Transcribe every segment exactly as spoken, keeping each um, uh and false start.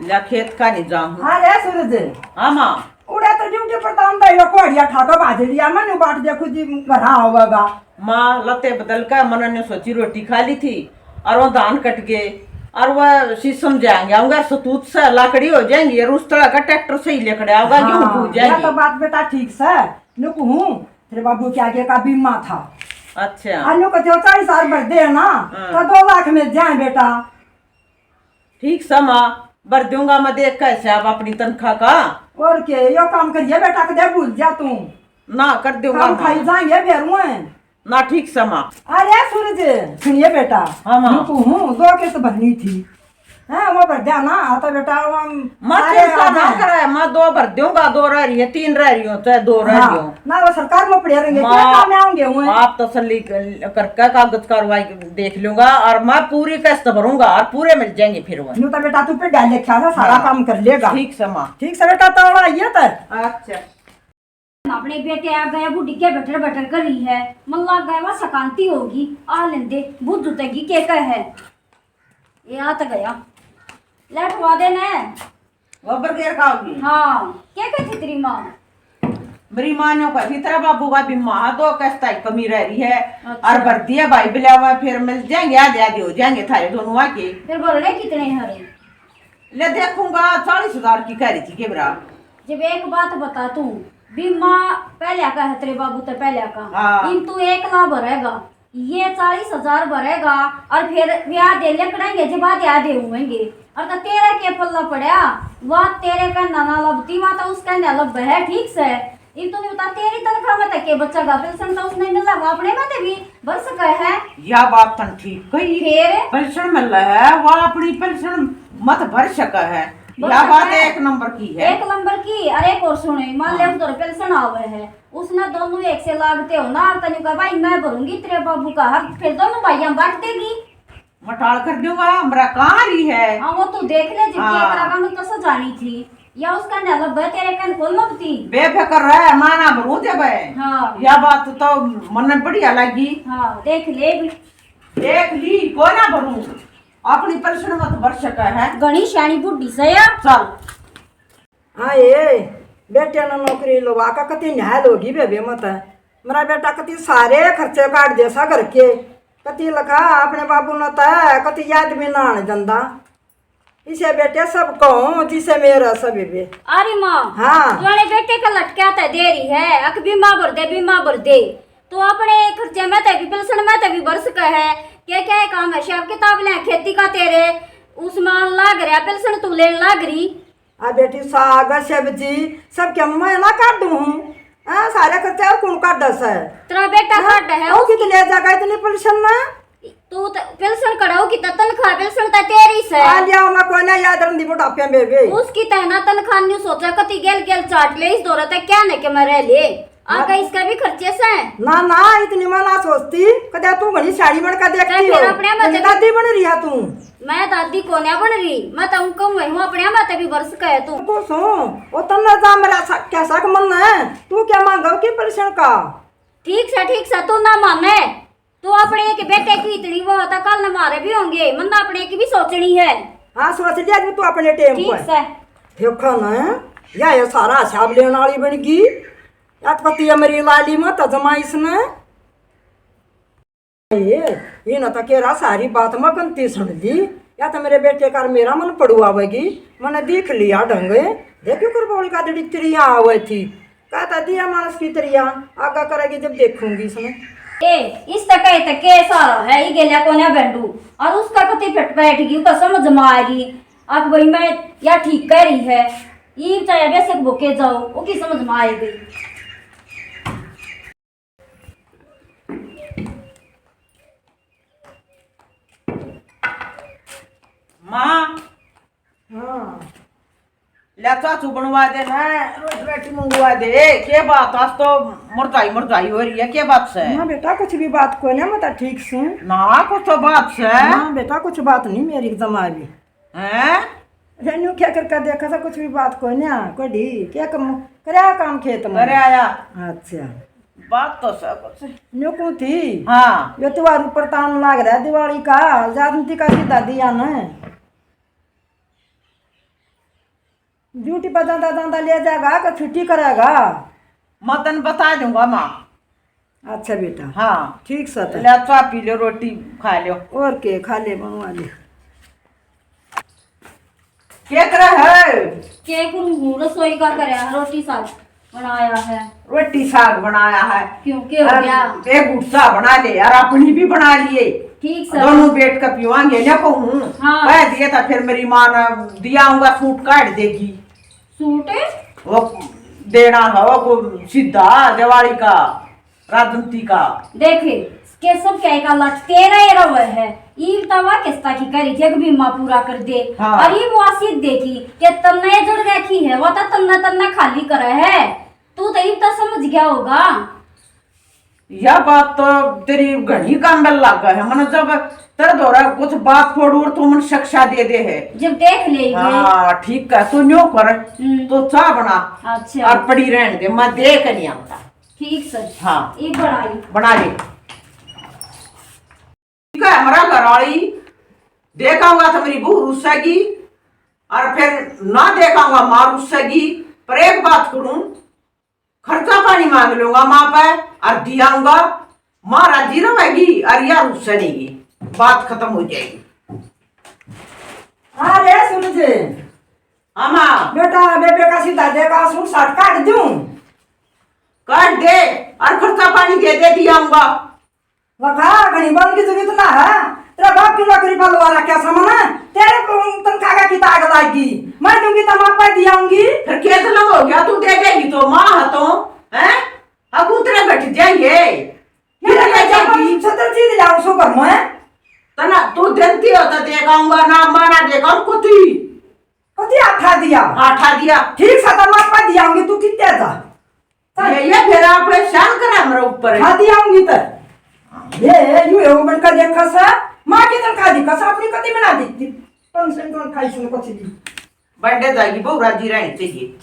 या खेत का नहीं जाऊं। हाँ रे सूरज। हाँ माँ। उड़ा तो ड्यूटी पर तो आंदा ही, कोड़िया ठाका बाज लिया, मैंने बाट देखो जी घर आवेगा। माँ, लते बदल के मने ने सोची रोटी खा ली थी, और वो धान कट गए, और वह शीशम जाएंगे, आऊंगा सतूत से लाकड़ी हो जाएंगी, और उस तरह का ट्रैक्टर से ही लेकर आऊंगा, गेहूं हाँ, फूट जाएंगे। तो बात बेटा ठीक से, नुक हूँ, तेरे बाबू के आगे का बीमा था। अच्छा। अन्नू को जो चालीस हजार भर दे ना, हाँ। तो दो लाख में जाए बेटा। ठीक सै माँ, भर दूंगा मैं, देख कैसे अब अपनी तनख्वाह का। और के, यो काम करिए बेटा, कदे भूल जा तू। ना, कर दूंगा काम माँ। खाई जाएंगे बेरुए। ना, ठीक सै माँ। अरे सूरज, सुनिए बेटा। हाँ माँ। यूं तो हूँ, दो किस्त भरनी थी। हाँ, वो भर दिया ना, तो बेटा वो हम माँ सारे चिंता ना आधा करे, मैं दो भर दूंगा, दो रह रही है, तीन रह रही हो, चाहे दो रह रही हो। हाँ, ना वो सरकार में पड़े रहेंगे, माँ, क्या काम में आएंगे हुए? आप तसल्ली क-, करके कागज कार्रवाई देख लूंगा और मैं पूरी किस्त भरूंगा और पूरे मिल जाएंगे फिर वो। यूं तो बेटा तू पे डाल लिखा था, सारा हाँ। काम कर लेगा। ठीक सै माँ। ठीक सै बेटा, तो आइए तो। अच्छा। अपने बेटे आ गया, बूढ़ी के बटर बटर कर रही है, मन लाग गया, वह सकांति होगी, आ लेंदे, बुझ जुटेगी, के कह है। ये आ तो गया, ले ठवा दे ने। गोबर घेर खाओगी? हाँ, क्या कहती तेरी माँ? मेरी माँ ने कही, तेरा बाबू का भी माँ दो किस्ता की कमी रह रही है, अच्छा। और भर दिया भाई बिलावा, फिर मिल जाएंगे, आधे आधे हो जाएंगे थारे दोनों आके। फिर भरने कितने हैं? ले देखूंगा, चालीस हजार की कह रही थी के बरा। जब एक बात बता तू, बीमा पहले का है तेरे बाबू ते पहले का, हाँ। इन तू एक ला भरेगा, ये चालीस हजार भरेगा और फिर ब्याह दे लकड़ेंगे जब आधे आधे होंगे। और तो तेरे के पल्ला पड़ा, वह तेरे का नाना लबती, वह तो उसका ना लब है, ठीक से। इन तूने बता, तेरी तनख्वाह में तो के बचेगा? पेंशन तो उसने मिला, वो अपने में तो भी भर सका है। या बात तन ठीक कही। फिर? पेंशन मिला है, वो अपनी पेंशन मत भर सका है। भर या सका बात है। एक नंबर की है। एक नंबर की। अरे एक और सुने, मान ले हाँ। उधर पेंशन आवे है, उसने दोनों एक से लागते हो ना, और तन्यू कहा, "भाई, मैं भरूंगी तेरे बाबू का हक।" फिर दोनों भाइयां बांट देगी। मटाल कर दूंगा, हमरा कहाँ रही है? हाँ, वो तू देख ले, जितनी हाँ। एक रकम तो सजानी थी, या उसका ना लब है, तेरे कन कौन लबती? बेफिक्र रह, मैं ना भरूं जब है। हाँ। या बात तो मन्ने बढ़िया लगी। हाँ, देख ले भी। देख ली, कोई ना भरूं, अपनी पेंशन मत भर सका है। घणी सियाणी बुढ़ी से या। चल। हाँ, ये बेटे ने नौकरी लवा का कति न्यायल होगी बेबे मत। मेरा बेटा कति सारे खर्चे काट दे सा घर के, कति लखा अपने बाबू ने तय, कति याद भी ना आने दंदा। इसे बेटे सब कहूँ जिसे मेरा सब बे। अरे माँ, हाँ। तू अपने बेटे का लटका ते दे रही है, अक बीमा भर दे, बीमा भर दे। तू अपने खर्चे में ते भी, पेंशन में ते भी भर सके है। क्या क्या काम है, हिसाब किताब ले खेती का तेरे, उसमें लाग रहा पेंशन, तू लेने लाग रही। आ बेटी, साग सब्जी सब क्या मैं ना काटू हूँ? हाँ, सारे खर्चे और कौन काट दस है? तेरा बेटा हाँ? काट है, वो उसकी कितने जगह इतनी पेंशन ना? तू तो पेंशन कढ़ाऊ की तो तनख्वाह, पेंशन तो तेरी से। आ लिया, मैं कोई ना याद रंदी बुढ़ापे में बेबे। उसकी तो है ना तनख्वाह, न्यू सोचा कति गेल गेल चाट ले इस दौरा तक क्या ने के मैं रह ले। आगे हाँ। इसका भी खर्चे से। ना, ना, इतनी मैं ना सोचती। कदे तू घणी साड़ी बन का देखती हो। फिर अपने मत दादी बन रही है तू। मैं दादी कोन्या बन रही, मैं तो कहूँ हूँ अपने मत भी बरस का है तू। तू सो, वो तन्ने जा मेरा सा-, कैसा के मन है? तू क्या मांगा की पेंशन का? ठीक से, ठीक से, तू ना माने। तू अपने एक बेटे की इतनी वो तो कल न मारे भी होंगे, मन अपने की भी सोचनी है। हाँ, सोच लिया तू अपने टेम ठीक पर। से। देखो ना, या ये सारा हिसाब लेने वाली बन गई। या तो पति है मेरी लाली मत जमा इसने। ये, ये ना तो केरा सारी बात मैं गलती सुन ली। या तो मेरे बेटे का मेरा मन पड़ुआवेगी, मैंने देख लिया ढंग। देखियो कर बोल का दड़ी तेरी यहाँ आवे थी। कहता दिया मानस की तरिया आगा करेगी जब देखूंगी इसने। ए, इस तक कहे तक के सारा है, ये गेल्या कोन्या बेंडू। और उसका कति फिट बैठ गई, उसका समझ में आ गई। अब भाई मैं या ठीक कह रही है, ये चाहे बेशक भूखे जाओ, वो की समझ में आए गई। माँ। हाँ। ले चाचू बनवा दे ना, रोटी रोटी मंगवा दे। ए, के बात, आज तो मुरझाई मुरझाई हो रही है, के बात से? ना बेटा, कुछ भी बात कोई ना, मैं तो ठीक सूं। ना, कुछ तो बात से। ना बेटा, कुछ बात नहीं मेरी जमा भी। हैं? रेनू क्या करके देखा था, कुछ भी बात कोई ना, कोई ढी, क्या कम, करया काम खेत में? करे आया। अच्छा। बात तो सब कुछ। न्यू को थी। हाँ। यो त्योहार ऊपर तान लाग रहा है दिवाली का, जादंती का सीधा दिया ना। ड्यूटी पर जाता जाता ले जाएगा कि छुट्टी करेगा? मैं तन बता दूंगा माँ। अच्छा बेटा। हाँ। ठीक सा तो। ले, चाय पी लो, रोटी खा लो। और के खा ले, बनवा ले। के करे है? के करूँ हूँ, रसोई का करे, रोटी साग बनाया है। रोटी साग बनाया है। क्यों, के हो और गया? एक गुस्सा बना ले यार, अपनी भी बना लिए। ठीक सर। दोनों बैठ कर पीवांगे ना कहूँ। हाँ। कह दिए था, फिर मेरी माँ ने दिया हूँगा सूट काट देगी। सूट? वो देना है वो को सीधा दिवाली का। राजनीति का। देखे, केशव क्या का लटके रहे रहे है। ईब तवा किस्ता की करी जग बीमा पूरा कर दे। हाँ। और ईब वासियत देखी कि तन्ने जड़ रखी है, वो तो तन्ने तन्ने खाली करे है। तू तो ईब तो समझ गया होगा। या बात तो तेरी घणी काम बल लागा है। मन जब तेरे दौरा कुछ बात फोड़ और तू मन शिक्षा दे दे है। जब देख लेंगे। हाँ, ठीक है, तू न्यो कर, हम्म। तो चाय बना। अच्छा। और पड़ी रहने दे, मैं देख नहीं आता। ठीक सर। हाँ। एक बनाई। बना ले। ठीक है, हमारा घर वाली देखाऊंगा तो मेरी बहू रुस्सेगी, और फिर ना देखाऊंगा माँ रुस्सेगी। पर एक बात करूं, खर्चा पानी मांग लूंगा माँ पे और दियाऊंगा। माँ राजी रहेगी और या रुस्सेगी, बात खत्म हो जाएगी। अरे सूरज। हाँ माँ। बेटा, बेबे का सीधा दे का सूट साट काट दूं? काट दे और खर्चा पानी दे दे, दियाऊंगा। वखा घणी बन की जरूरत ना है। तेरा बाप की नौकरी पर लवा रखा सामान, तेरे को तनखा का किता आग लागी। मैं दूंगी तो माँ पे दियाऊंगी। फिर केस लग हो गया, तू दे देगी तो माँ है तो, हैं? अब उतरे बैठ जाएंगे। फिर ले जाएगी। सदर चीज लाऊं सो घर में। तना तू देती हो तो देखाऊंगा ना, माना देखाऊं कुती। कति आठा दिया? आठा दिया। ठीक सा तो माँ पे दियाऊंगी, तू कितने जा। ये, ये फिर आपने शान करा मेरे ऊपर। खा दियाऊंगी तो। ये, ये यूं है, वो बनकर देखा सा, माँ की तनखा दिखा सा, अपनी कति बना दी थी। कौन से कौन खाई सुन कुछ भी। बर्थडे जाएगी, बहु राजी रहनी चाहिए।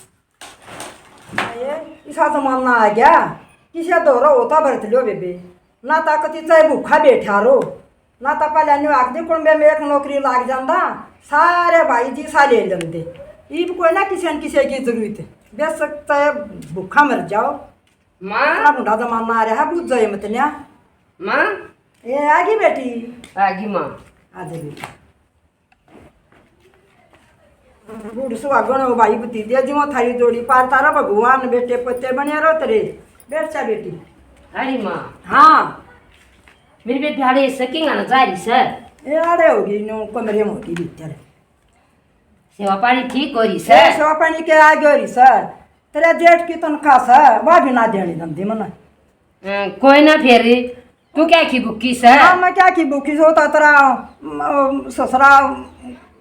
ये इसा जमाना आ गया, किसे दौरा होता बरत लियो बेबे, ना ताकती चाहे भूखा बैठा रो, ना तो पहले न्यू आखदी कुणबे में एक नौकरी लाग जांदा, सारे भाई जी सा ले लेंदे। ईब कोई ना किसी न किसी की जरूरत, बेशक चाहे भूखा मर जाओ। माँ। इतना बुढ़ा जमाना आ रहा है, बुझ जाए मत न्या। माँ। ए, आ गई बेटी। आ गई माँ। आ जा बेटी। बूढ़ सुहागण हो भाई भतीजे, जीवो थारी जोड़ी पार तारा भगवान, बेटे पोते बने रहो तेरे। बैठ जा बेटी। अरे माँ। हाँ। मेरी बेटी आड़े सकिंग आना जा रही सर। ए, आड़े होगी, नो कमरे में होगी भीतर। सेवा पानी ठीक हो रही ए, सर। सेवा पानी के आगे हो रही सर। तेरे जेठ की तनख्वाह सर, वह भी ना देनी दंदी मना। अ, कोई ना फिर, तू क्या की भूखी सै? हाँ, मैं क्या की भूखी सो, तो तेरा, म, ससुरा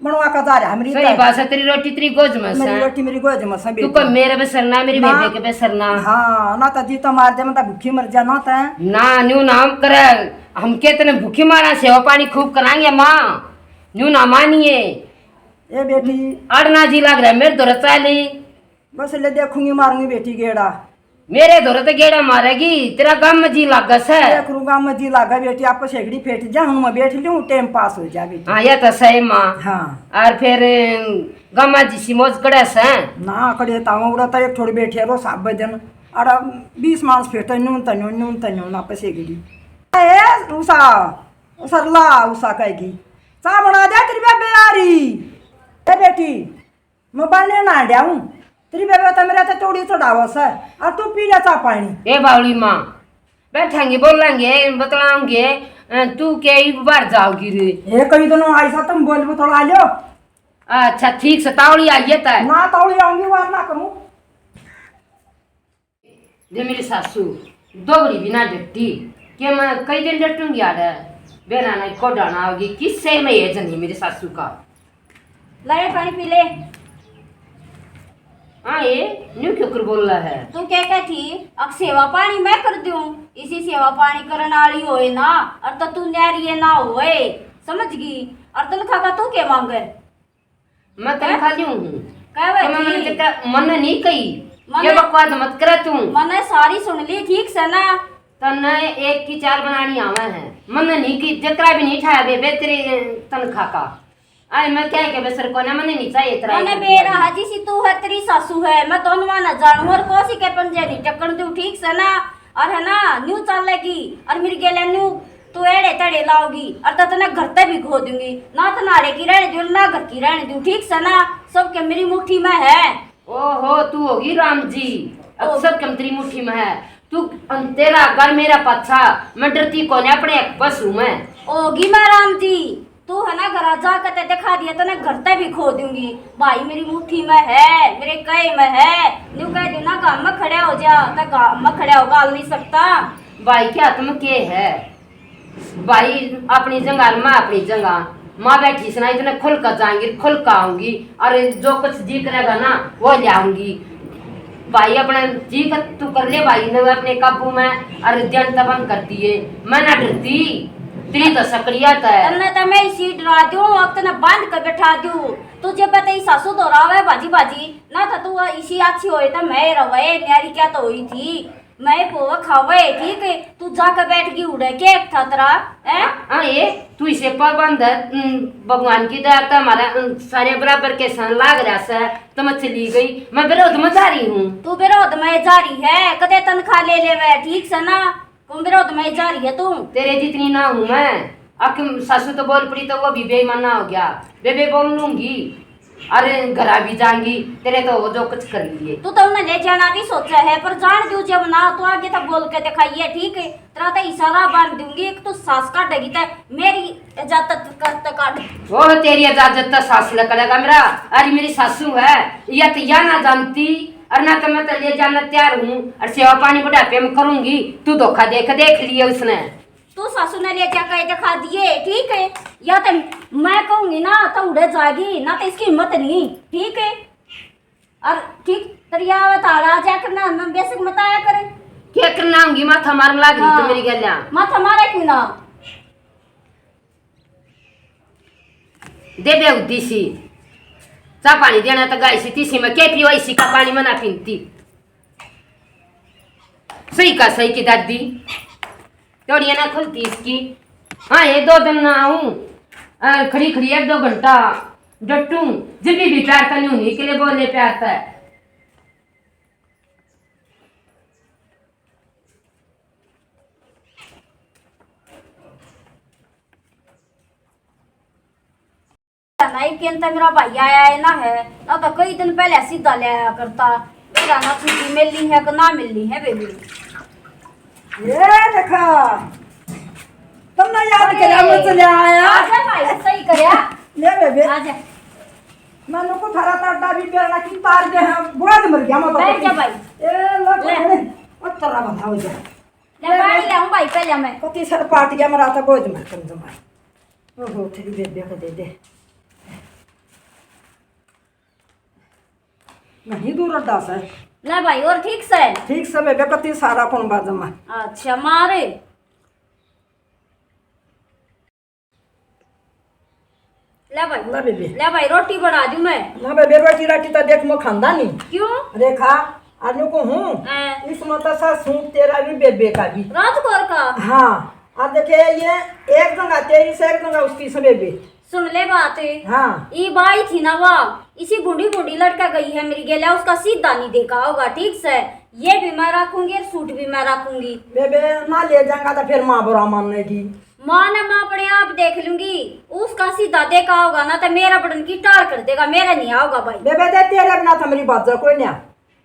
बनवा का जा रहा है, मेरी सही तो। बात है, तेरी रोटी तेरी गोज में मेरी सै। रोटी मेरी गोज में सै, तू बेटा। कोई मेरे पे सरना, मेरी ना। बेबे के पे सरना। हाँ, ना तो जी तो मार दे, मैं तो भूखी मर जाना था। ना, न्यू नाम करे, हम के तने भूखी मारा, सेवा पानी खूब करांगे माँ, न्यू ना मानिए। ए बेटी। अड़ना जी लग रहा है, मेरे धोरे चाली। बस ले देखूंगी, मारूंगी बेटी गेड़ा। मेरे धोरे तो गेड़ा मारेगी, तेरा गाम में जी लागे सै। देख लूं गाम में जी लागे बेटी, आप सेगड़ी फेट जा, हूं मैं बैठ लूं, टाइम पास हो जा बेटी। हाँ, ये तो सही माँ। हाँ। और फिर गामा जी सी मौज कड़े सै। ना कड़े तावा उड़ा तो एक थोड़ी बैठे रो सब दिन। अड़ा बीस मानस फेटे न्यून तन्यून, न्यून तन्यून, आप सेगड़ी। ए उषा, सरला उषा कहेगी, "चा बना दे तेरी बेबे आ रही।" ए बेटी, मैं बाने ना आंड्या हूँ। तेरी बेबे तो मेरे ते चौड़ी चढ़ावा सै, और तू पी ले चा पानी। ए बावली माँ, बैठांगे, बोलांगे, बतलाओगे, अ, तू के ही बाहर जाओगी रे? ए, कई दिनों आई सा, तुम बोल बतला लो। अच्छा, ठीक से तावली आइए तै। ना तावली आऊंगी, वार ना करूँ। दे मेरी सासू, दोगड़ी भी ना डटी, के मैं कई दिन डटूंगी आड़े, बेरा ना को डाना होगी, किससे में ये जनी मेरी सासू का। लाए पानी पी ले। हाँ, ये न्यू क्यों कर बोल रहा है? तू क्या कहती, अक सेवा पानी मैं कर दूं, इसी सेवा पानी करन आली होए ना, और तो तू न्यारी ये ना होए, समझ गई? और तनखा का तू के मांगे? मैं तनखा ल्यूं हूँ। कह तो मैं जी। मन्ने जका, मन्ने नहीं कही। मन्ने ये बकवास मत करे तू। मन्ने सारी सुन ली, ठीक से ना? तन्ने एक की चार बनानी आवे है। मन्ने नहीं की, जकरा भी नहीं ठाया बे, बे तेरी, अ, तनखा का। आए, मैं क्या के बसर कोना, मने नहीं चाहिए तेरा मने ये बेरा पंजा। हाजी सी तू है, तेरी सासू है, मैं दोनों ना जानू और कोसी के पंजे नहीं टकन दूं, ठीक से ना? और है ना, न्यू चालेगी और मेरी गेले न्यू तू एड़े तड़े लाओगी और तो तने घर ते भी खो दूंगी, ना तो नाड़े की रहने दूं, ना घर की रहने दूं, ठीक से ना? सब के मेरी मुट्ठी में है। ओहो, तू होगी राम जी, अब ओ। सब के तेरी मुट्ठी में है। तू, अन तेरा घर मेरा पाछा, मैं डरती कोने, अपने एक बस हूँ मैं। होगी मैं राम जी, तू है ना घरा जाकर ते दिखा दिया, तने घर ते भी खो दूंगी। भाई मेरी मुट्ठी में है, मेरे कहे में है, न्यू कह दू ना गांव में खड़ा हो जा, तो गांव में खड़ा हो गाल नहीं सकता। भाई के हाथ में के है? भाई अपनी जगह और मैं अपनी जगह। माँ बैठी सना इतने खुल कर जाऊंगी, खुल कर आऊंगी, और जो कुछ जी करेगा ना वो ले आऊंगी। भाई अपने जी कर तू कर ले भाई ने अपने काबू में, और जन तबन कर दिए। मैं ना डरती, तेरी तो सकड़िया तो है। तन्ने तो मैं इसी डरा दूं, अब तन्ने बांध के बैठा दूं। तू जब ते सासू दोहरावे भाजी भाजी ना, तो तू इसी अच्छी होए तो मैं रवे न्यारी क्या तो हुई थी। मैं पोवा खावे, ठीक है, तू जाके बैठ गई उड़े, के था तेरा, हैं? हाँ, हाँ, ये तू इसे पाबंद है, उम, भगवान की दया तो हमारा, उम, सारे बराबर के सन लाग रहा से, तो मैं चली गई, मैं विरोध में जा रही हूँ। तू विरोध में जा रही है, कदे तनख्वाह ले लेवे, ठीक से ना? कौन विरोध में जा रही है तू? तेरे जितनी ना हूँ मैं। अक सासू तो बोल पड़ी तो वो भी बेईमाना हो गया। बेबे बोल लूंगी, अरे घरा भी जाऊंगी, तेरे तो वो जो कुछ कर लिए। तू तो उन्हें ले जाना भी सोचा है, पर जान दू जब ना तो आगे तो बोल के दिखाइए, ठीक है? तेरा तो इशारा बांध दूंगी, एक तू सांस काटेगी तो मेरी इजाजत कर तो काट। वो तेरी इजाजत तो सास ले करेगा मेरा, अरे मेरी सासू है, या तो या ना जानती, और ना तो मैं तो ले जाना तैयार हूँ, और सेवा पानी बुढ़ापे में करूंगी, तू धोखा देख, देख लिए उसने। तू सासू ने ले जाकर दिखा दिए, ठीक है? या तो मैं कहूंगी ना तो उड़े जागी, ना तो इसकी हिम्मत नहीं, ठीक है? और ठीक तरिया आवत आ रहा जा करना, मैं बेशक मत आया करे। क्या करना होंगी, माथा मारन लाग रही तो हाँ। मेरी गल्या। माथा मारे क्यों ना? दे बे उद्दी सी। चा पानी देना तो गाय सी तीसी में के पीवा, इसी का पानी मना पीती। सही का सही की दादी। तोड़िए ना खुलती इसकी। हाँ, ये दो दिन ना आऊं। और खड़ी खड़ी एक दो घंटा डटूं। जब भी प्यार का न्यू नहीं के लिए बोले प्यार का। ना ही कहता मेरा भाई आया है ना है, ना तो कई दिन पहले सीधा ले आया करता। मेरा ना छुट्टी मिलनी है कि ना मिलनी है बेबी। ये देखा, तुमने याद अरे, करा, मैं चले आया। आजा भाई, सही करया। ले बेबे। आजा। मैंने को थारा ताडा भी बेरना की तार दे है, बुआ दे मर गया मैं तो। बैठ जा भाई। ए, लो, ले। अरे, और तेरा बंधा हो जा। ले, ले, पानी ले। लाऊं भाई, पहले मैं। कति सर पाट गया मेरा तो, बोझ मत कर जमा। ओहो, तेरी बेबे को दे दे। नहीं दूर अड्डा से। ले भाई, और ठीक से? ठीक से बेबे, कति सारा कौन बाजमा। अच्छा, मारे। ले भाई। ले बेबे। ले भाई, रोटी बना दूं मैं। ना बेबे, रोटी राटी तो देख मैं खांदा नहीं। क्यों? रेखा, आलू को हूँ। हाँ। इसमें तो सा सूप तेरा भी बेबे का भी। राजकोर का? हाँ। अब देखे ये एक जगह तेरी से एक जगह उसकी से बेबे। सुन ले बात। हाँ। ई बाई थी ना वा, इसी भूंडी भूंडी लड़का गई है मेरी गेल्या, उसका सीधा नहीं देखा होगा ठीक से। ये भी मैं रखूंगी और सूट भी मैं रखूंगी। बेबे ना ले जाऊंगा तो फिर माँ बुरा मानेगी। माँ ने मैं अपने आप देख लूंगी, उसका सीधा देखा होगा ना तो मेरा बटन की टाल कर देगा, मेरा नहीं आओगा भाई। बेबे दे तेरे बिना तो मेरी बात कोई नहीं।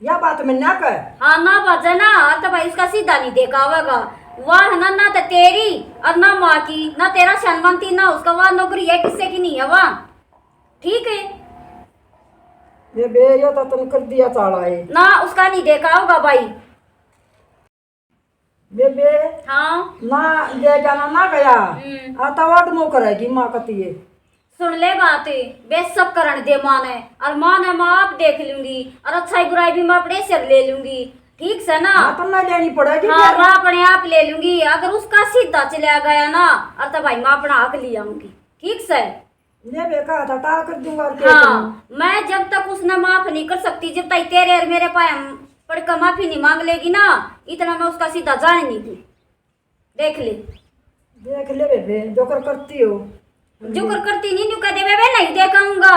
या बात में ना कह। हाँ, ना बाजे ना, और तो भाई उसका सीधा नहीं देखा होगा। वाह ना, ना तो तेरी और ना माँ की, ना तेरा सन बनती, ना उसका। वाह नौकरी है, किससे की नहीं है वाह। ठीक है। ये बे, ये तो तुम कर दिया चाला है। ना, उसका नहीं देखा होगा भाई। बेबे, हाँ। ना ले जाना ना गया। हम्म। आ तो वाट मुंह करेगी माँ कती है। सुन ले बात, बेशक करण दे माँ ने, और माँ ने मैं आप देख लूंगी, और अच्छाई बुराई भी मैं अपने सिर ले लूंगी, ठीक से ना? हाँ, तो मैं लेनी पड़ेगी हाँ, फिर। मैं अपने आप ले लूंगी। अगर उसका सीधा चला गया ना, और तो भाई मैं अपना हक ले आऊंगी, ठीक से? ले बे, कहा था, ता कर दूंगा और क्या हाँ, करूं? मैं जब तक उसने माफ नहीं कर सकती, जब तक तेरे और मेरे पाए हम पड़ के माफी नहीं मांग लेगी ना, इतना मैं उसका सीधा जाने नहीं दूं। देख ले। देख ले बेबे, जो कर करती हो। जुकर करती नहीं, न्यू कह दे, "बे, नहीं दे कहूंगा।"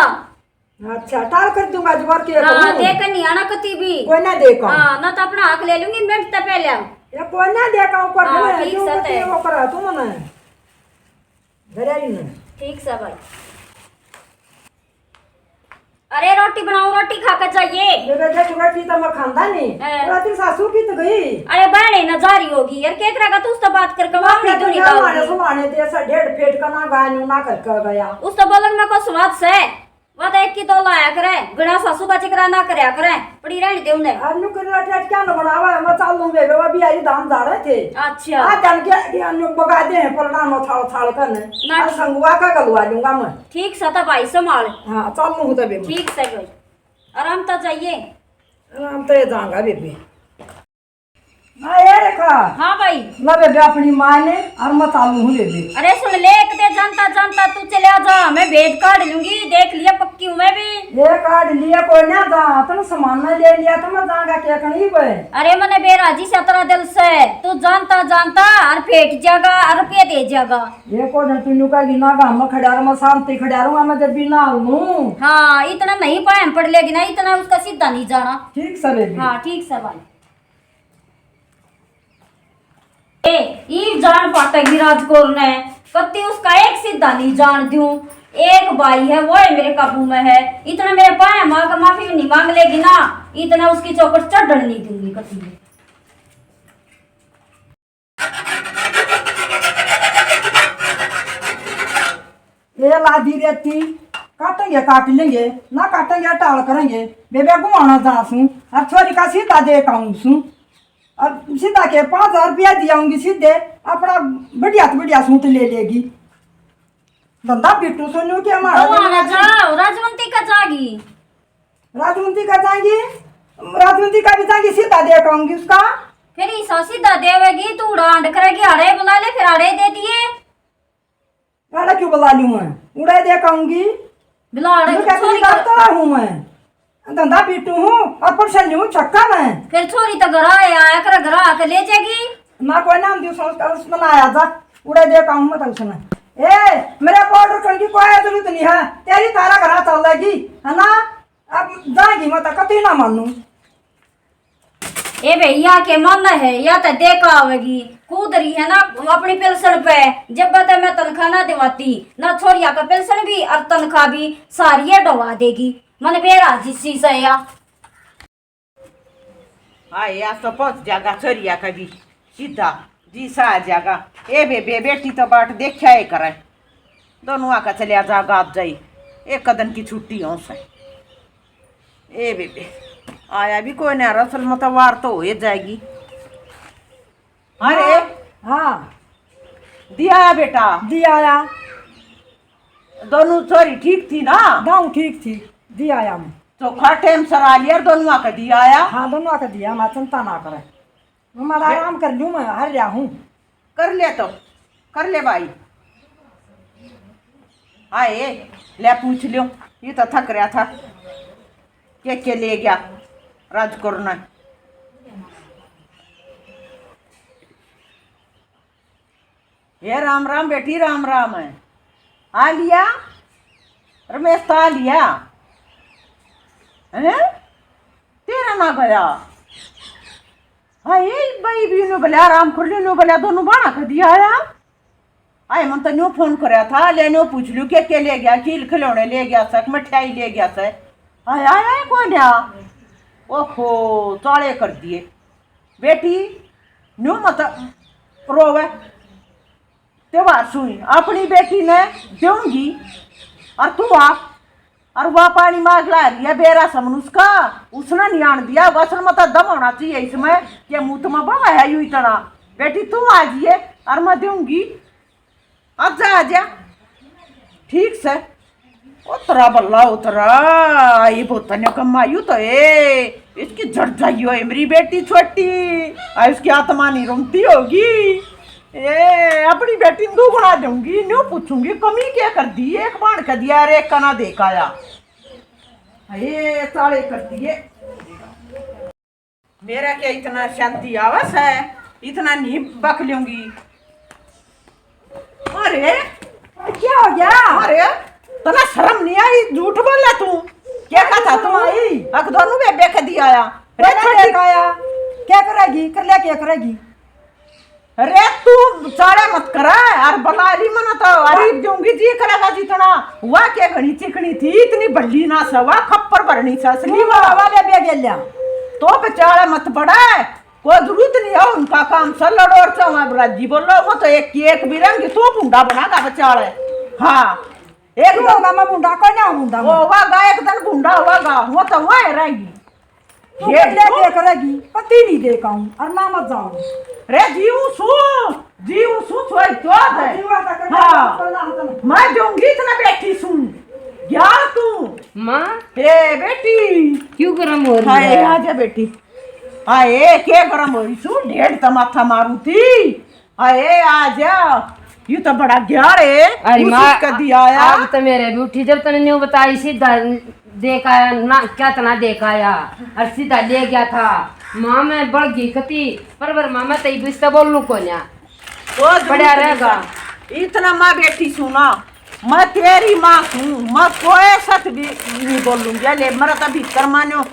अच्छा, टाल कर दूंगा, जुगाड़ के हाँ, करूँ। दे के नहीं आना कती भी। कोई ना दे कहूँ। हाँ, ना तो अपना हक ले लूंगी मिनट तक पहले। ये कोई ना दे कहूँ, पर हाँ, मैं ठीक क्यों से होती है। वो करा तू मने। घरे ही नहीं। ठीक से भाई। अरे, रोटी बनाओ, रोटी खा के जाइए। मेरे देख, रोटी तो मैं खांदा नहीं। हैं। रात सासू की तो गई। अरे, बहने ना जा रही होगी यार, के करेगा तू उससे बात करके, वहाँ नहीं तो निकाल हमारे। सुहाने ते ऐसा डेढ़ फीट का ना गाय नू ना करके गया। उससे बोलन में को स्वाद से, वो तो एक की दो लाया करे, घणा सासू का जिक्र ना करया करे, पड़ी रहने दे उन्हें। आज न्यू कर रहा क्या ना बनावा है, मैं चालू बे, बे, अभी आई धान जा रहे थे। अच्छा। आ जान के, के अन्य बगा दे हैं, पलड़ा में थाल, थाल कर ने। ना। आज संगुआ का गलवा लूंगा मैं। ठीक सा था भाई, संभाल। हाँ, चालू हूँ तबे मैं। ठीक से भाई। आराम तो जाइए। आराम तो ये जाऊंगा बेबे। हाँ, ये रेखा। हाँ भाई। ला बेबे अपनी माँ ने, और मैं चालू हूँ बेबे। अरे सुन ले, एक ते जानता जानता तू चले जा, मैं भेद काट लूंगी, देख लिया पक्की हूँ मैं भी। ये काट लिया कोई ना जा, तन सामान ना ले लिया तो मैं जाऊंगा क्या कहीं पे। अरे मने बेराजी से तेरा दिल से, तू जानता जानता और फेट जाएगा और रुपये दे जाएगा। ये को ना तू नुका गिना गा, मैं खड़ा रहूँ, मैं शांति खड़ा रहूँ, मैं जब भी ना हूँ। हाँ, इतना नहीं पाए हम पड़ लेगी ना, इतना उसका सीधा नहीं जाना। ठीक से बेबे। हाँ, ठीक से भाई। ए, ईब जान पाटेगी राजकोर ने, कत्ती उसका एक सीधा नहीं जान दूं। एक भाई है, वो है मेरे काबू में है। इतना मेरे पाए माँ का माफी नहीं मांग लेगी ना, इतना उसकी चौकट चढ़न नहीं दूंगी कत्ती भी। ये ला दी रेती, काटेंगे काट लेंगे, ना काटेंगे टाल करेंगे। बेबे घुमाना जा सूं, और छोरी का सीधा दे के आऊं सूं। अब सीधा के पाँच हजार रुपया दियाऊंगी सीधे, अपना बढ़िया तो बढ़िया सूट ले लेगी। धंधा बिट्टू सोनू के हमारा तो आना जाओ, राजवंती का जागी। राजवंती का जाएंगी, राजवंती का भी जाएंगी, सीधा दे पाऊंगी उसका। फिर ईसा सीधा देवेगी, तू उड़ांड करेगी, अड़े बुला ले, फिर अड़े दे दिए। अरे क्यों बुला लूं मैं? उड़े दे कहूंगी। बिलाड़े मैं कहती चोरी कर। डॉक्टर हूँ मैं। धंधा पीटू हूँ और परेशानी हूँ छक्का मैं। फिर छोरी तो घर आए, आया कर घर आके ले जाएगी। ना कोई ना दियो सोच कर उसमें ना आया जा। उड़े दे कहूँ मैं तुमसे मैं। ए, मेरे को ऑर्डर करने की कोई जरूरत नहीं है। तेरी तारा घर चलेगी, है ना? अब जाएगी मैं तो कतई ना मानू। ए भैया के मन है, या तो देखा आवेगी, कूद रही है ना अपनी पेंशन पे। जब तक मैं तनख्वाह ना दिवाती, ना छोरिया का पेंशन भी और तनख्वाह भी, सारी ये डवा देगी। मन बेरा जिसी से या। हाँ, या तो पहुंच जाएगा छोरिया का भी, सीधा जी सा आ जाएगा। ए बे, बे, बेटी तो बाट देखा ही करे, दोनों आका चलिया जागा आप जाई, एक दिन की छुट्टी हो से। ए बेबे, आया भी कोई ना, असल में तो वार तो हो ही जाएगी। अरे हाँ। दिया आया बेटा? दिया आया। दोनों छोरी ठीक थी ना? दाऊ ठीक थी, दिया आया मैं। चोखा टाइम सर आ लिया, दोनों आके दिया आया। हाँ, दोनों आके दिया, मैं चिंता ना करे। मैं माड़ा आराम कर लूँ, मैं हर रहा हूँ। कर ले तो, कर ले भाई। आए, ले पूछ लियो, ये तो थक रहा था। के के ले गया राजकुर ने? हे राम राम बेटी, राम राम है। आ लिया रमेश, तो आ लिया। हैं? तेरा ना गया। हाय, भाई भी न्यू बोले, आराम कर लियो, न्यू बोले, दोनों बाणा कर दिया आया। आए, मन तो न्यू फोन करया था, ले न्यू पूछ लियो, के, के ले गया, खील खिलौने ले गया सक, मिठाई ले गया सक। आया, आया, कोई ना। ओहो, चाले कर दिए। बेटी, न्यू मत रोवे। त्योहार सुई अपनी बेटी ने दूंगी, और तू आ, और वह पानी मांग ला रही है बेरा समन उसका, उसने नहीं आन दिया। असल में तो दम होना चाहिए इसमें, कि मुंह में बवा है यू इतना। बेटी तू आ जाइए और मैं दूंगी, आजा आजा। ठीक से। उतरा बल्ला उतरा, ये बोतने कमायू तो ए, इसकी झड़ जाइयो है मेरी बेटी छोटी। आ इसकी आत्मा नहीं रोती होगी। ए, अपनी बेटी ने दुगना दूंगी, न्यू पूछूंगी कमी क्या कर दी, एक बाण कर दिया, अरे एक कना देख आया। ये साले कर दिए। मेरा क्या इतना शांति आवा सै, इतना नहीं बक लूंगी। अरे, क्या हो गया? अरे, तन्नै शर्म नहीं आई? झूठ बोला तू। क्या कहा था तू? आई। अक दोनों बेबे के दिया आया। रे छोटी। आया। क्या करेगी? कर ले, क्या करेगी? अरे तू चाले मत कर, और बुला ली मन्नै तो, अरे दूंगी जी करेगा जितना। वाह, के घणी चिकनी थी, इतनी बल्ली ना सवा, खप्पर भरनी से असली तू वाला। बाबा बेबे गेल्या। तो बेचारा मत बड़ा, कोई जरूरत नहीं है उनका काम से लड़ो और चाहे राजी बोलो, वो तो एक की एक भी रहेंगी, तू भूंडा बनागा बेचारा। हाँ, एक तू दिन होगा मैं भूंडा, कोई ना भूंडा वो मैं। होगा, एक दिन भूंडा होगा, वो तो वहीं रहेंगी। तू ये कर ले, तू क्या करेगी? पति नहीं दे के आऊं और ना मत जाऊं। रे जीव सू, जीव सू, छोड़ दे। जीवा का कर, हाँ। कर ला, कर ला। मैं दूंगी इतना बेटी सू। ग्याल तू। माँ। ए बेटी। क्यों गरम हो रही हाय, है? आजा बेटी। हाय, के गरम हो रही सू? डेढ़ तो माथा मारू थी। हाय, आजा। यू तो बड़ा ग्याल है। अरे उस माँ, कदी आया? अब तो मेरे भी उठी जब तने न्यू बताई, सीधा देख आया ना, क्या तना देख आया और सीधा ले गया था। माँ, मैं बड़ गई कती, पर, पर माँ, मैं तई बिस्ता बोलूं कोन्या। वो जरूर पड़ा रहेगा। इतना माँ बेटी सुना, मैं तेरी माँ हूँ, मैं कोई सच भी नहीं बोलूंगी। ले, मेरा तो भीतर मान्यो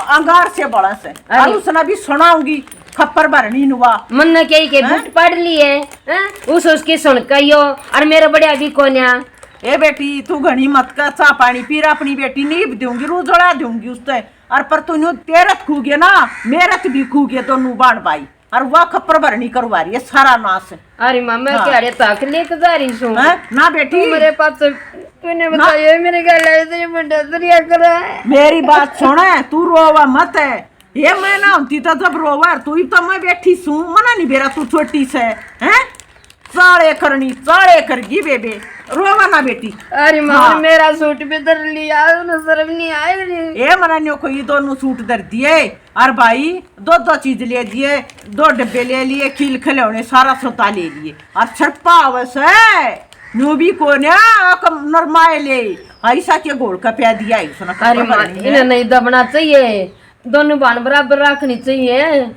अंगार से बड़ा से। अरे। और उसने भी सुनाऊंगी, खप्पर भरनी नुआ। मन ने कही के हैं? बूट पड़ लिए, हैं? उस उसकी सुन कहियो, और मेरा बढ़िया भी कोन्या। ए बेटी, तू घणी मत कर, चा पानी पी, अपनी बेटी नीब दूंगी, रू जला दूंगी उसते। और पर तू न्यू तेरत खू गए ना, मेरत भी खू गए दोनों बाण भाई। और वह खप्पर भरनी करवा रही है, सारा नाश। अरे माँ, मैं हाँ। क्या रे ताक लेके जा रही हूँ। हैं? ना बेटी। तू मेरे पास, तूने ना। बताया, मेरे घर आए तेरे बंडा दरिया करा है। मेरी बात सुन, तू रोवा मत है। ये मैं ना होती तो जब रोवा, तू ही तो मैं बैठी सूं, मना नहीं बेरा तू छोटी से, हैं? चाले करनी, चाले करगी बेबे, रोवा ना बेटी। अरे माँ, हाँ। मेरा सूट भी धर लिया, उन्हें शर्म नहीं आई रे। ए मना न्यो कोई दोनों सूट धर दिए। और भाई, दो दो चीज ले दिए, दो डब्बे ले लिए, खिल खिलौने, सारा सौदा ले लिए। और छरपा आवे से, न्यू भी कोन्या, कम नरमाए ले, ऐसा के घोल का प्या दिया है उसने। अरे कपड़ा माँ, भरने इन्हें में। नहीं दबना चाहिए, दोनों बाण बराबर रखनी चाहिए।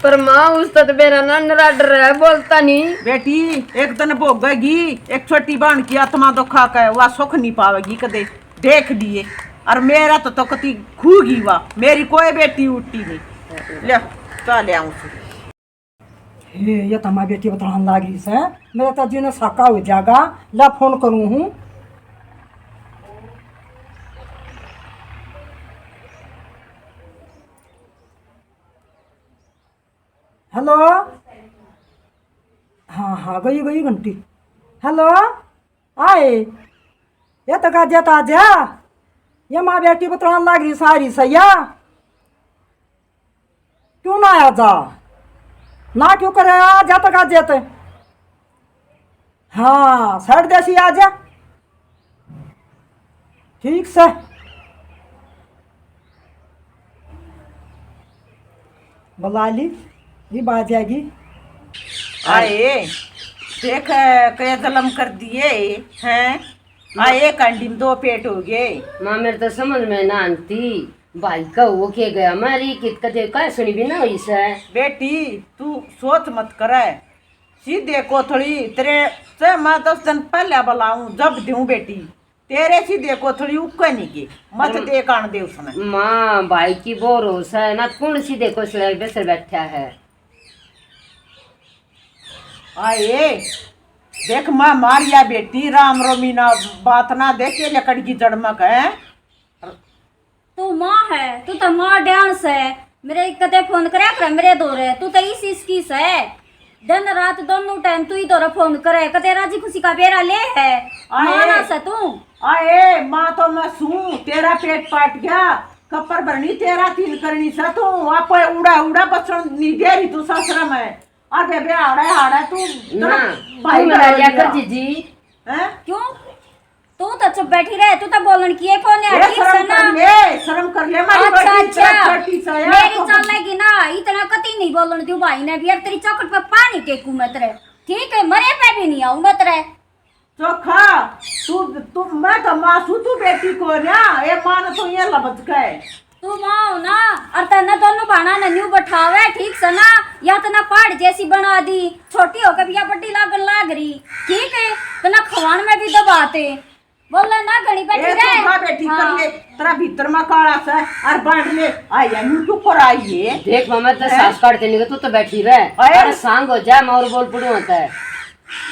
पर माँ, उस तक मेरा ना नरा डर है, बोलता नहीं। बेटी, एक दिन भोगेगी, एक छोटी बाण की आत्मा दुखा के, वह सुख नहीं पावेगी कदे। देख लिए। और मेरा तो, तो कती खू गई वा, मेरी कोई बेटी उठी नहीं। ले, तो ले आऊं फिर। हे, ये तो माँ बेटी बतलान लाग रही से, मेरा तो जी ने साका हो जाएगा। ला फोन करूँ हूँ। हेलो। हाँ, हाँ, गई, गई घंटी। हेलो। आए, ये तो गाजिया तो आजा। ये माँ बेटी बतलान लाग रही सारी सैया। क्यों ना आया जा? ना क्यों करे, आ जा तो गाजिया तो। हाँ, साइड देसी आजा। ठीक से। बुला ली, ये बात जाएगी। आए, देख, कई जुलम कर दिए हैं। आए, कांडी में दो पेट हो गए। माँ, मेरे तो समझ में ना आती, भाई का हो के गया, मारी कित कदे का सुनी भी ना हुई से। बेटी, तू सोच मत करे, सीधे कोथली तेरे से मैं दस दिन पहले बुलाऊं, जब दूं बेटी। तेरे सीधे कोथली उक्के नहीं गए, मत अरे दे कान दे उसने। माँ, भाई की बोर हो से ना, कौन सीधे कोसले बेसर बैठा है। आए, देख माँ, मारिया बेटी, राम रोमी ना, बात ना दे के लकड़ की जड़ में कहे। तू माँ है, तू तो माँ डांस है। मेरे कदे फोन करया कर मेरे धोरे, तू तो इस इसकी से। दिन रात दोनों टाइम तू ही धोरे फोन करे, कदे राजी खुशी का बेरा ले है। आए। माँ ना से तू। आए, माँ तो मैं सूं, तेरा पेट पाट गया, कपर भरनी तेरा तीन करनी से तू, आप उड़ा उड़ा बचन नहीं दे रही तू ससुर में। और बेबे आड़े आड़े तू, ना, भाई तू मेरा बना लिया कर लिया। जीजी। हैं? क्यों? तू तो चुप बैठी रहे, तू तो बोलन की है कौन है, ए, ठीक शर्म से ना? कर ले, शर्म कर ले, मारी अच्छा, बेटी इतना अच्छा। छोटी सा है, मेरी तो चलेगी ना, इतना कती नहीं बोलन दूं भाई ने भी, अब तेरी चौखट पे पानी टेकू मैं तेरे, ठीक है, मरे पे भी नहीं आऊं मैं तेरे। चोखा, तू, तू, मैं तो माँ सूं, तू बेटी को ना, ए माँ ने तो ये लबज के। तू माँ हो ना, और तन्ने दोनों भाणा ने न्यू बैठावे, ठीक से ना? या तन्ने पहाड़ जैसी बना दी, छोटी होकर भी या बड़ी लागण लाग रही, ठीक है? तन्ने खवान में भी दबाते। बोले ना, घणी बैठी ए, रहे। तू खा बेटी, कर हाँ। ले, तेरा भीतर में काला से, और बांट ले। आ, या न्यू क्यों कर आई है? देख मामा, तो हैं? सास काट देने के, तू तो बैठी रहे। अरे। अरे, सांग हो जा, मैं और बोल पड़ू होता है।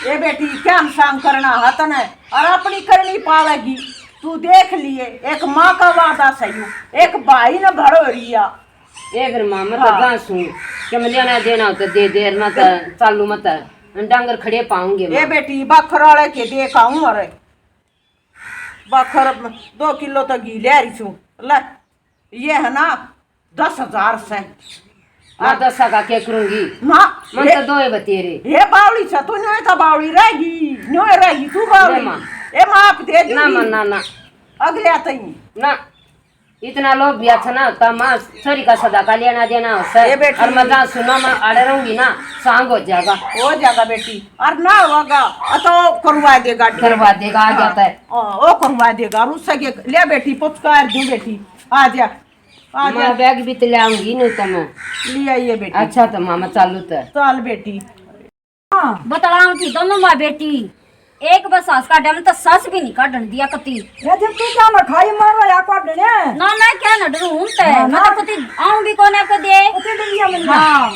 ए बेटी, क्या हम सांग करना हाथ ने? और अपनी करनी पावेगी। तू देख लिए, एक माँ का वादा सही, एक भाई ने भड़ो रिया। ए फिर माँ, मैं तो हाँ। गां सूं, के मैं लेना देना हो तो दे दे, ना तो चालू मत, डांगर खड़े पाऊंगे ए माँ। बेटी, बाखर वाले के देख आऊं, अरे बाखर दो किलो तो घी ले रही छू। ले, ये है ना, दस हजार से। ना दस का के करूंगी? ना, मन ये तो दो है बतेरे। ये बावली से, तू न्योय तो बावली रहेगी, न्योय रहेगी तू बावली। ले माँ। ए माँ, आप दे ना दूंगी। माँ, ना, ना। अगले आते ही। ना, इतना लोभ भी अच्छा ना होता माँ, छोरी का सदा का लेना देना हो सर। ए बेटी। और मैं जहाँ सुना मैं आड़े रहूंगी ना, सांग हो जाएगा। हो जाएगा बेटी, और ना होगा, अ तो करवा देगा। करवा देगा, आ हाँ। जाता है। ओ, ओ करवा देगा, और उससे के ले बेटी, पुचकार दूं बेटी, आ जा। आ जा। माँ, बैग भी तो ले आऊंगी, नहीं तो मैं। ले आइए बेटी। अच्छा, तो मामा, चालू तो। चल बेटी। हाँ। बतलाऊं थी दोनों माँ बेटी, एक बस सास काटे, हमने तो सास भी नहीं काटन दिया कती। ये जब तू क्या ना खाई मार रहा है काटने? ना, ना, क्या ना डरूं हूं ते। हाँ, मैं ना। तो कती आऊं भी कोने को दे। कती डरिया मन में। हाँ।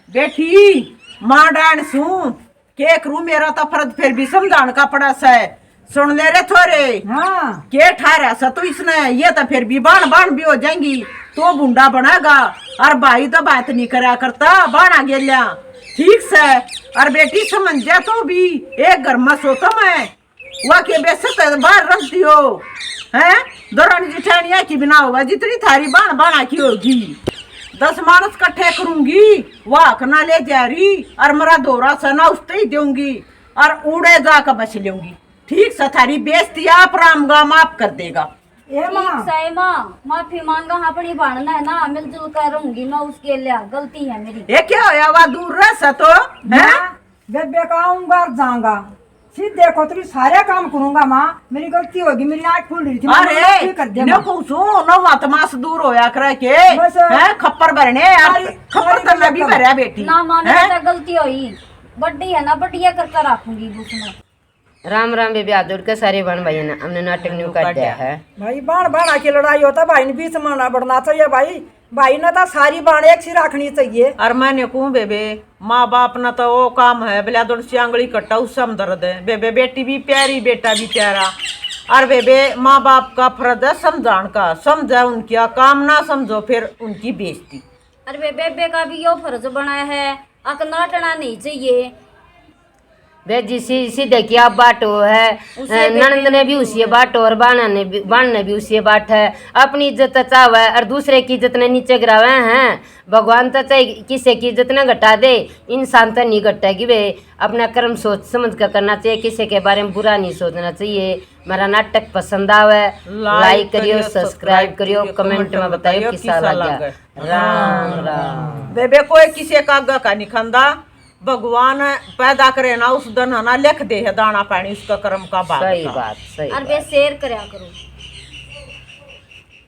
बेटी, माँ डान सूं, के करूं, मेरा तो फर्ज फिर भी समझान का पड़ा से। सुन ले रे थोरे। हाँ। के ठहरा सा तू इसने, ये तो फिर भी बाण बाण भी हो जाएंगी। तू भूंडा बनागा, और भाई तो बात नहीं करा करता बाणा गेल्या, ठीक से। और बेटी समझ जा तू भी, एक घर में सोता मैं, वा के बेसत बाहर रख दियो, हैं? दौरान जिठानिया की बिना होगा, जितनी थारी बाण बाणा की होगी, दस मानस कट्ठे करूंगी, वाक ना ले जा रही, और मरा धोरा सा ना उसते ही दूंगी, और उड़े जाकर बच लूंगी। ठीक से थारी बेइज्जती आप राम गाम आप कर देगा। ए माँ। ठीक सै माँ, माफी मांगा हाँ अपनी भाण ने ना, मिलजुल कर रहूंगी मैं उसके लिए, गलती है मेरी। ये क्या होया वा दूर रह सा तो, हैं? माँ, बेबे का आऊंगा और जाऊंगा। सीधे देखो, तेरी सारे काम करूंगा माँ, मेरी गलती होगी, मेरी आँख खुल रही थी, माँ, अरे, माफी कर दे, ने माँ। कहूँ सो, नवा तमास दूर होया करे के, बस। हैं, खप्पर भरने यार, सारी, खप्पर सारी तो मैं भी गलती भरया बेटी, ना माँ, मेरी हैं? तो गलती होई, बड्डी है ना, बढ़िया करके रखूंगी उसमें। राम राम बेबे, हाथ जोड़ के सारे बहन भाइयों ने, हमने नाटक न्यू काट दिया है। भाई, बाण बाणा की लड़ाई होता, भाई ने बीच में ना बढ़ना चाहिए भाई। भाई ने तो सारी बाण एक सी रखनी चाहिए। और मैंने कहूँ बेबे, माँ बाप ना तो वो काम है, बल्या दौड़ सी आंगली कट्टा उससे हम दर्द है। बेबे, बेटी भी प्यारी, बेटा भी प्यारा। और बेबे, माँ बाप का फर्ज है समझान का, समझे उनकी, काम ना समझो फिर उनकी बेइज्जती। अरे बे-, बेबे का भी यो फर्ज बना है, अक नाटना नहीं चाहिए। बे जी, सी-, सीधे की आप बाटो है, उसे अ, बेबे ननद ने भी उसी बाटो और बाणा ने भी, बाण ने भी उसी बाट है। अपनी इज्जत चावे और दूसरे की इज्जत ने नीचे गिरावे हैं। भगवान तो चाहे किसी की इज्जत ने घटा दे, इंसान तो नहीं घटेगी बे। अपना कर्म सोच समझ कर करना चाहिए, किसी के बारे में बुरा नहीं सोचना चाहिए। मेरा नाटक पसंद आवे, like करियो, subscribe करियो, comment में बताइयो किसा लगा। राम राम। बेबे, कोई किसी का आगे का नहीं खांदा। भगवान पैदा करे ना, उस दिन है ना, लिख दे है दाना पानी उसका कर्म का भाग सही का। बात, सही और बे बात। Share करया करो।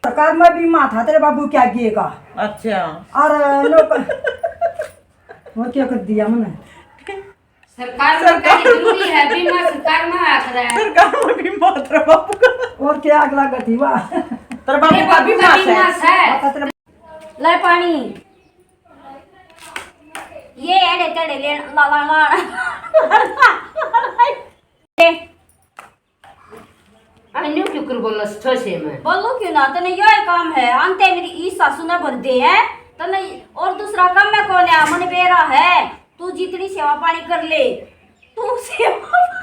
सरकार में भी माँ था तेरे बाबू क्या गिए का। अच्छा। और लोग और क्या कर दिया मैंने? सरकार में सरकार कहीं जरूरी है, बीमा सरकार में हाथ रहा है। सरकार में बीमा तेरे बाबू का। और क्या अगला गति हुआ? तेरे बाबू तेरे का बाबू का बीमा बीमा से। है। ले पानी। ये एड़े तेड़े ले ला, ला, ला। ले। अन्यू क्यों कर बोलस ठोसे में? बोलूं क्यों ना? तने यो ही काम है, आंते मेरी ई सासू ने भर दे है। तने और दूसरा काम में कौन है? मन बेरा है, तू जितनी सेवा पानी कर ले। तू सेवा